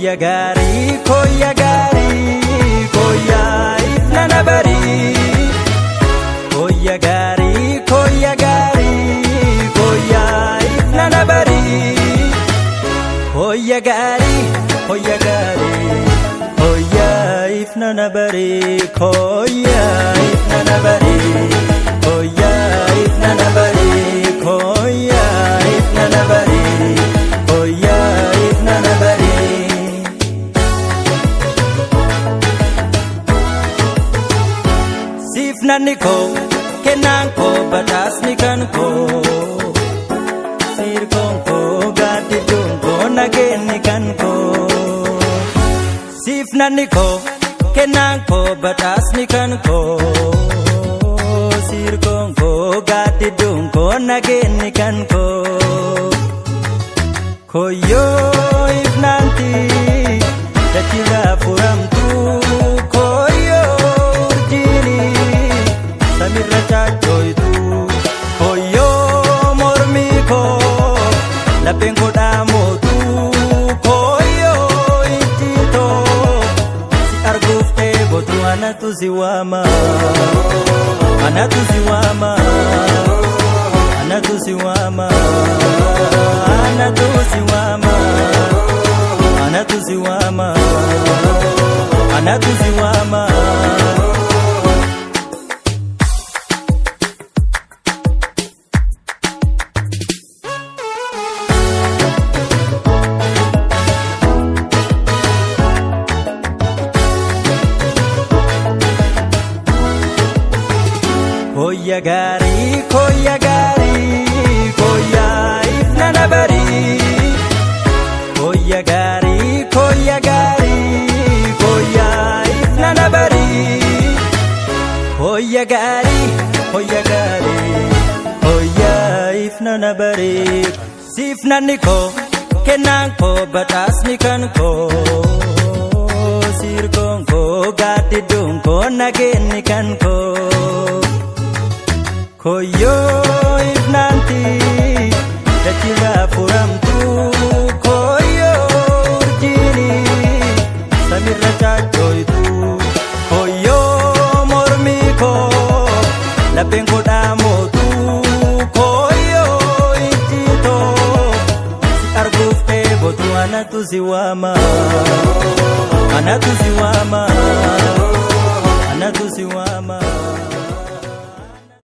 Koyya gaarii koyya gaarii koyyaa ifna na barii. Koyya gaarii koyya gaarii koyyaa ifna na barii. Koyya gaarii koyya gaarii koyyaa ifna na barii. Koyyaa ifna na barii. Koyyaa ifna na barii. Koyyaa ifna na barii. Koyyaa ifna na barii. Siifnanni koo kennaan koo badhaasni kan koo sirkoon koo gaaddidduun koo nageenni kan koo. Siifnanni koo kennaan koo badhaasni kan koo sirkoon koo gaaddidduun koo nageenni kan koo. Koyyoo ifnaanti dachirraa furamtu koyyoo urjiini samirra chaachooytu. Koyyoo mormii koo lapheen koo dhaamootu koyyoo ijjitoo si arguuf dheebotu anatu si waama anatu si waama anatu si waama anatu si waama anatu si waama anatu si waama. Koyya gaarii koyya gaarii koyyaa ifna na barii. Koyya gaarii koyya gaarii koyyaa ifna na barii. Koyya gaarii koyya gaarii koyyaa ifna na barii. Siifnanni koo kennaan koo badhaasni kan koo sirkoon koo gaaddidduun koo nageenni kan koo. Koyyoo ifnaanti dachirraa furamtu koyyoo urjiini samirra chaachooytu. Koyyoo mormii koo lapheen koo dhaamootu koyyoo ijjitoo si arguuf dheebotu anatu si waama anatu si waama anatu si waama.